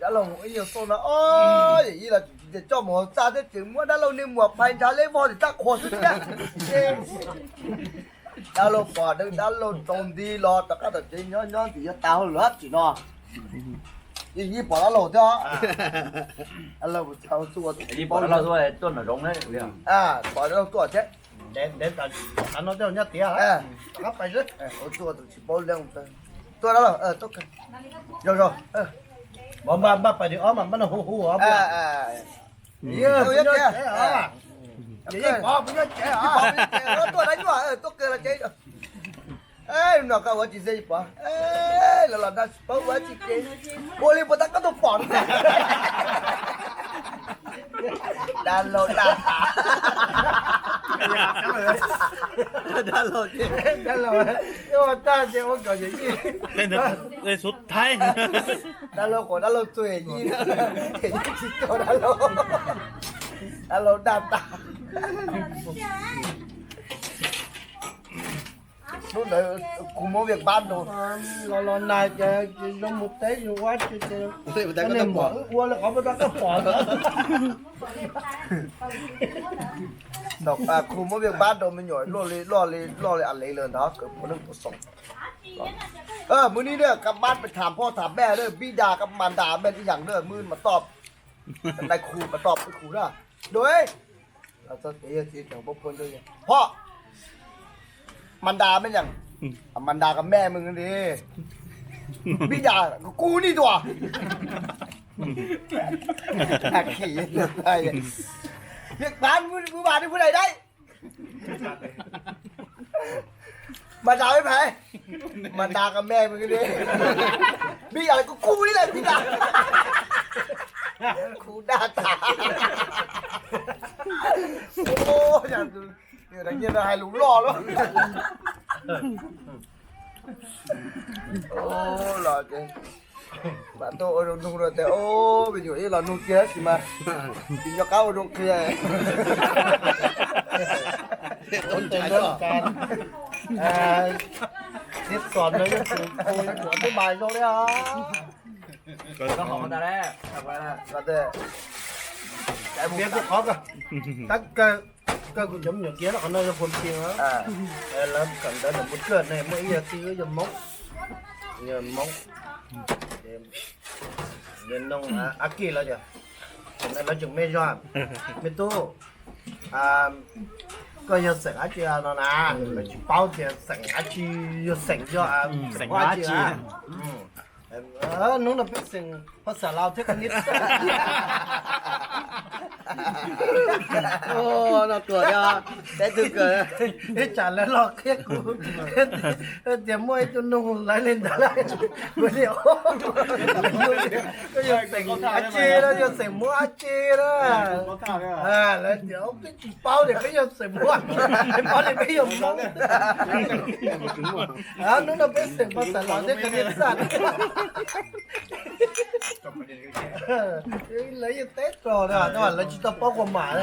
Dab laug ib nyuag xauj no, yawm yij los tsis tias coj mus hauv txaj thiab ces muab dab laug niag muam phais ntshav leb vog tim txaj qhua xwb thiab. Dab laug pom dheev dab laug tsaus nti los rov qab tom tsev nyob nyob ntxim yuav tas hauj lwm tsim no. Yawm yij pom dab laug thiab. Dab laug txhua tus tsis paub, pom dab laug tuaj thiab. Nyob tiag, ua txhua tus tsis paub leej. Tuaj dab laug, tuaj, zoo zoo. Npaj npaj pais tim ob mas npaj no hu hu os. Tuaj dab nyuaj, tuaj kawg los tsev. Lub no koj ua tsis xij pom, los los nag tsis paub ua tsis ces ua li puas tab koj tuaj pom. Dab laug daj tas. Dab laug, dab laug, ua tag ces ua kom yawm yij, xub thaib. Dab laug quas dab laug txuag yawm yij, yawm yij tsis tau dab laug. Dab laug daj tas. Hnub ntawd kuv muab Viaj Pab rau, los los nag ces zoo mus teb zoo ua tsi ces nej muam wb ua li qhov puag ta koj pom. Kuv muab Viaj Pab rau me nyuam loj li loj li loj li a lev lawm ntag, kawm puav leej puav xoom. Mws ni na, kab pab tham phoj tham mej na, pib da kab mas da mej ib yam na, mws mas toj, nai khu mas toj peb khu na. Dua, phoj, mas da mej yam, mas da kab mej mws li. Pib da kuv ni tuaj. Viaj Pab, mws mas li phub dais dais. Mas da peb phais, mas da kab mej mws li. Pib da kuv kuv li lawm pib da. Kuv daj tas. Ua, yog hais lus loj lawm. Los ces mam tuaj ua zoo nug rau tes, me nyuam ib los nug kiag tab sis mas tsis nco qab ua zoo qhia. Tib xos no yuav tsum ua peb mas zoo li os. Koj kuv cov me nyuam kiag no qhov no yog kuv tiag. Lawv kawm ntawv ntawm mus kawg ne, muaj ib yog tij wb yog Hmoob, yog Hmoob, yog noog Ab Kij lawv, lawv tseem me zog. Me tub, koj yog xeem dab tsi no na? Lawv tsis paub tias xeem dab tsi, yog xeem yog xeem dab tsi. Hnub no peb xeem Paj Xav Laus thiab koj niam. No tuaj, teb twg kawg, ib tsam lawv los qhia kuv tias muaj ib tug nug lawv li ntawd. Kuv tias, koj yog xeem dab tsi no, yog xeem Hmoob dab tsi na? Lawv tias peb tsis paub tias peb yog xeem Hmoob, peb paub tias peb yog Hmoob. Hnub no peb xeem Paj Xav Laus thiab koj niam xaj. Lawv yeej teb rog, lawv tsis tau paub kua mam.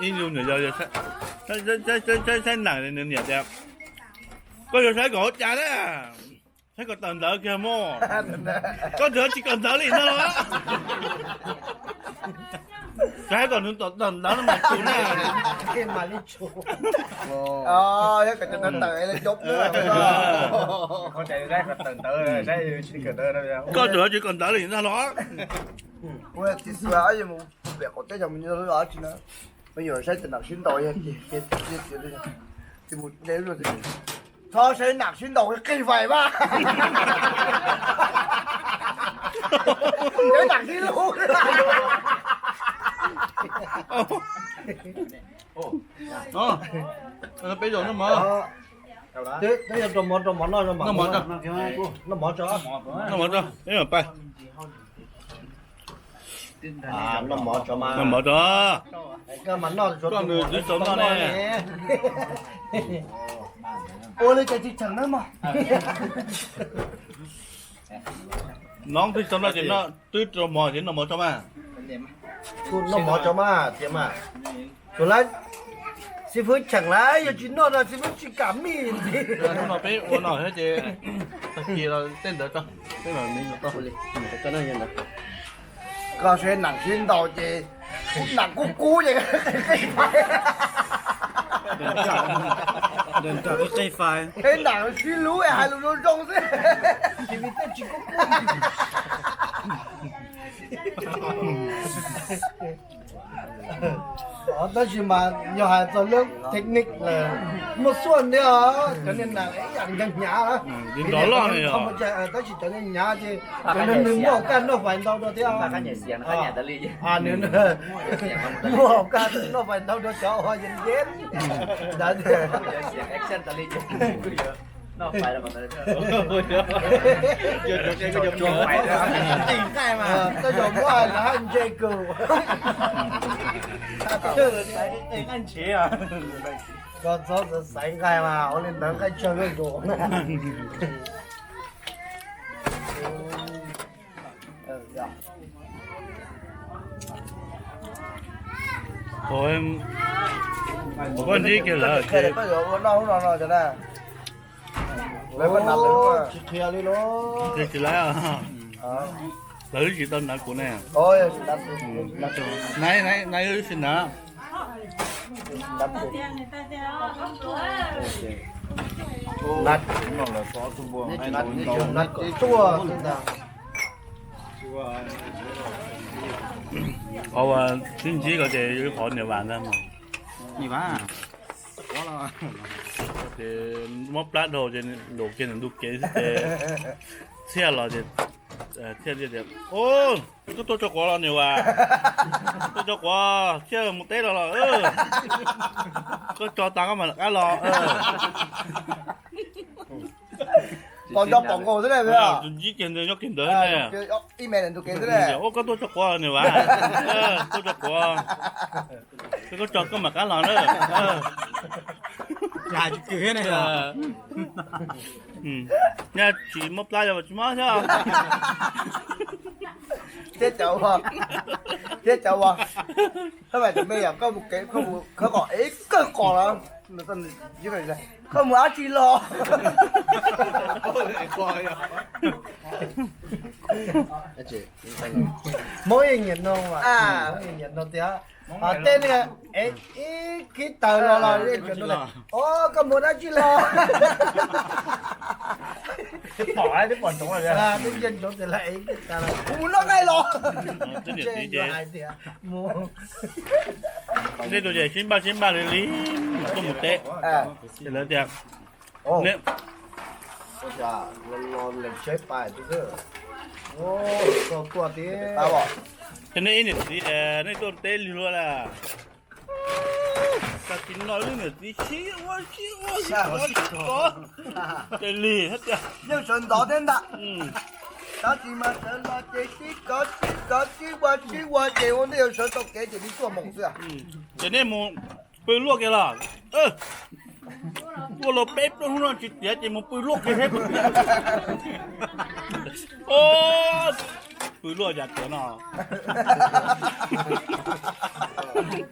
Ib nyuag yog saib neem nws niam tias, koj yuav saib kom ua cas na, saib kom tawm ntawv kiag mog. Koj ntxuav tsis kom ntawv li no los, saib kom nws tawm ntawv no mas tau na. Koj ntxuav tsis kom ntawv li no los. Tsis xua, pem qaum teb chaws mus nyob los tsis na, me nyuam saib tes nam sib ntaus, txhob saib nam sib ntaus qig vais mas, nam sib lug. Peb zaum noj mov, noj mov tso, noj mov tso, peb mam pais. Noj mov tso, koj nws twb tau noj ne. Ua li cas tsis tseem na mog. Nov twb tau noj ces, twb rau mov ces noj mov tso mas. Noj mov tso mas tiag mas. Tsuas lawv Xib fwb cheem lawm, yog tsis noj no xib fwb tsis kam mij ntxiv. Hnub no peb ua no thiab ces tag kis los tej ntawd tso, peb mam li tso. Koj seb nam sib ntaus ces nam kub kub ces qe fais. Peb nam sib hlub hais lus zoo zoo xwb, ces vim tej tsis kub kub. Tab sis mas yog hais txog lub technique lawm, muaj xuaj nthiab os, cov niag nam ib yam hnyav hnyav, tab sis cov niag hnyav ces cov niag nws muaj kaj noj fais ntau dua thiab. Nws muaj kaj noj fais ntau dua cov uas yeej yeej ntawd. Koj zaum muab lawv haj ntse kuv. Koj txhob xaiv nqaij mas ua li ntawd nqaij tsawg zuj zus. Koj ntsib kiag lawm ces tsis qhia li los. Tsis laib, lawv tsis tau hnav kuv ne. Nai, nai, nai wb tsis hnav. Qhov uas sib ntsib ko ces yog qhov niam vas ntag mas. Niam vas. Ces mob plab dhau ces nkaum kiag ntawm ntug kev xwb ces Txhiaj los ces Txhiaj tias, Koj tuaj tso quav los niam vas? Tuaj tso quav, Txhiaj mus teb los los? Koj tso tas koj mam rov qab los. Ntsib kiag ntawd nyob kiag ntawd ne. Ua koj tuaj tso quav niam vas, tuaj tso quav, koj tso koj mam qab los na. Nyaj tsis mob plab yog tsis mob thiab. Thiab cov ua, thiab cov ua, tab mas cov me yom, koj mus kev khawb qos ev kawg qos los, koj mus dab tsi los? Hmoob yeej nyiam noog, nyiam noog tias tej niag ev ib khib taws los los, o, koj mus dab tsi los? Twb pom ntsoov tias lawv ev khib taws los, kuv mus noj nqaij los. Hais tias mus, tej tus ces sib npaj sib npaj li li mam tuaj mus teb. Ces lawv tias, ces nej ib niam txiv nej tuaj teb lig luaj na. Tag kis no wb niam txiv sib ua sib ua sib kov, ces lig thiab tias, yeej sawv ntxov thiab ntag. Tab sis mas sawv los ces sib kov sib kov sib ua sib ua ces ua ntej yuav sawv tau kev ces li tuaj mus xwb. Ces nej mus pw luaj kiag los? Tuaj los peb plaub hnub no tsis tiav ces mus pw luaj kiag thiab. Pw luaj yam tiav no.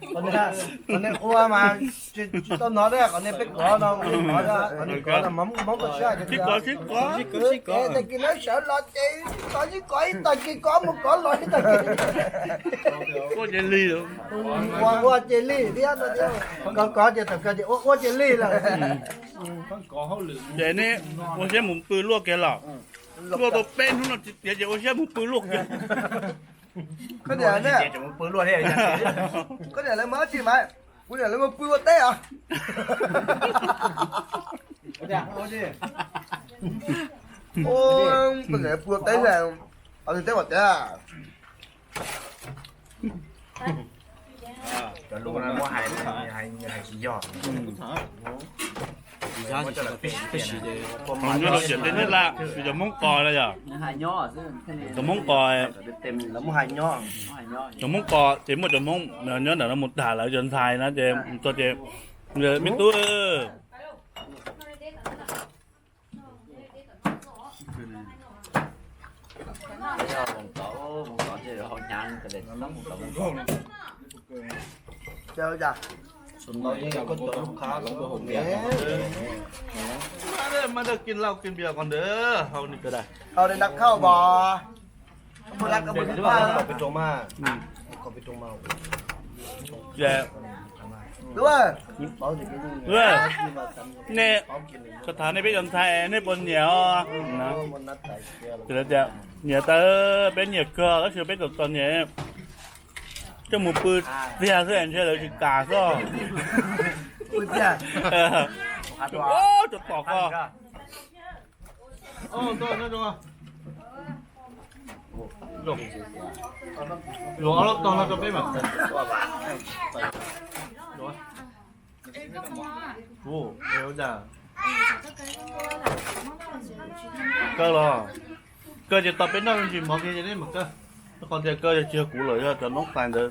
Qhov niag ua mas tsis tau hnov thiab, qhov niag peb kov no, qhov niag kov no Hmoob koj siab, sib kov sib kov sib kov, tag kis no sawv los ces sib kov sib kov ib tag kis, kov mus kov los ib tag kis. Ua ces lig, ua ces lig thiab, kov kov ces thaum kawg ces ua ua ces lig lawm. Ces nej ua siab mus pw luaj kiag los? Luaj tau peb hnub no tsis tiav ces ua siab mus pw luaj kiag. Koj niam, koj niam lawv mus dab tsi mas? Kuv niam lawv mus pw ua teb os. Kuv niam pw ua teb, teb pom tias Nyob rau ciam teb Nyab Laj, cov Hmoob Qos na yom. Cov Hmoob Qos, cov Hmoob Qos ces muaj cov Hmoob nyob ntawm no mus tham lawv cov ntxhais na ces, txog ces, me tub, Tụi nó như là có tổ lúc khá lắm có hồn. Má đứa, má đứa kinh lầu kinh bia còn đỡ, hầu này. Hầu này đắp khâu bò. Không có đắp có một cái. Không có cái trống mà. Không có cái trống mà. Dạ. Đúng rồi. Bảo thì cái gì. Đúng rồi. Gì mà sắm. Nè, có thả này biết làm thầy, nè, buồn nhiều. Nó. Từ đó, nhiều tới, biết nhiều cơ, có sự biết được toàn nhiều. Coj mus pw tiag xwb, ntshe lawv tsis kam xwb. Pw tiag. Cov tom ko. Luv ob lub tog no rau peb mas. Ê, koj mov à? Ê, ê, ê, koj los, koj ces tau peb noj me ntsis mov kiag ces neb mam koj. Qhov tias koj yog tsis yog kuv lawm, yog cov noob tais ntawd.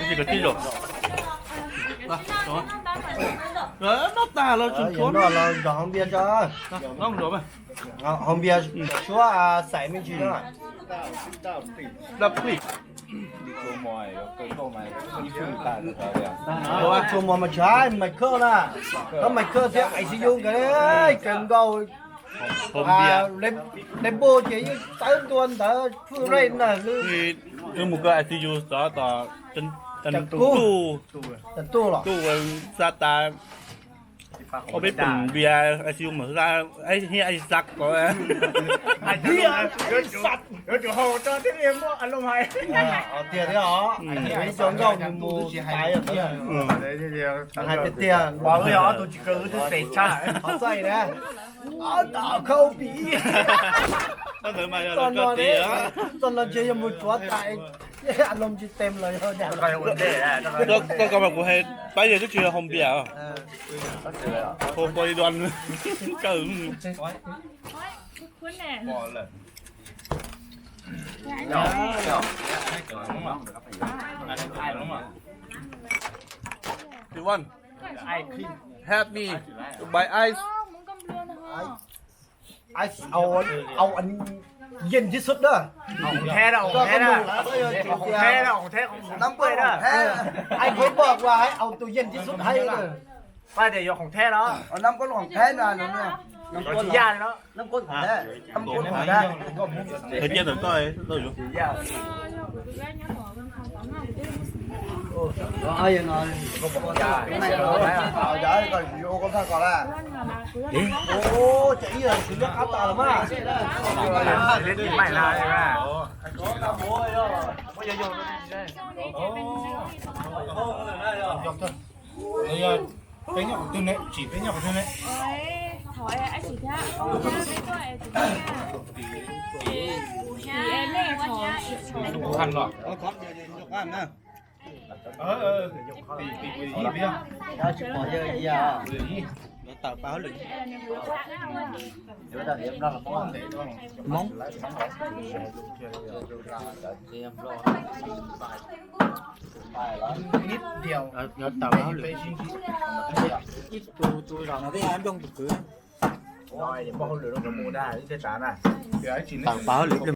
Ib tsis kom tib zaum. Noj tag los tsum tshuab. Noj los zog hauv npias tso. Noj mus zov mas. Hauv npias tshuab xaiv me ntsis na. Dab plis. Tshuab mov mas tshai, maiv khawj na. Tau maiv khawj thiab I C U nkawd, kawg nkaus. Hauv npias. Lej npua ces yeej tawb ntua ntawd, phuj rej na. Wb mus koj I C U tod tos Tuj, Tuj los, Tuj xa tas. Ua peb pum npias I C U mas xa, hiaj I xav ko. Tiag thiab os, cov nkauj nws mus tais tiag. Hais tiag tiag, ob tug tsis kawg wb twb xes tshaj. Qhov txaij na, ob tau khau pim. Txoj no ntshe yog mus tsuav tais, a loo tsis tem los yog. Koj ko mas kuv hais pab yog twb tsis yog hau npias. Hau pos li duas kawg. Help me buy ice. Ice เอา เอาอันเย็นที่สุดเด้อ ของแท้นะ ของแท้นะ ของแท้นะ ของแท้ น้ำเปล่าของแท้ ไอ้เขาบอกว่าให้เอาตัวเย็นที่สุดให้เลย ว่าแต่ยกของแท้แล้ว เอาน้ำก้นของแท้มาหน่อยเนี่ย น้ำก้นเหรอ น้ำก้นของแท้ น้ำก้นของแท้ Thời gian rồi tôi tôi Ôi, giờ nó có một cái. Ờ, giờ còn vô con thằng còn là. Ê. Ô, chạy đi rồi, xử lý áp tải lắm à. Lên đi mày là. Ôi, giờ, peb nyob qhov twg ne, tsim peb nyob qhov twg ne. Ôi, thổi ai chỉ thế, ôi, mấy cô ấy chỉ thế. Thì em này thổi. Khăn rồi. Ơ, ơ, tỉ, tỉ, tỉ, tỉ, tỉ. Tao tao pa huấn luyện. Móng. Nib diaus. Tau pa huấn luyện. Ib tu tu zos no twb nyob nroog tus kwv. Tau pa huấn luyện.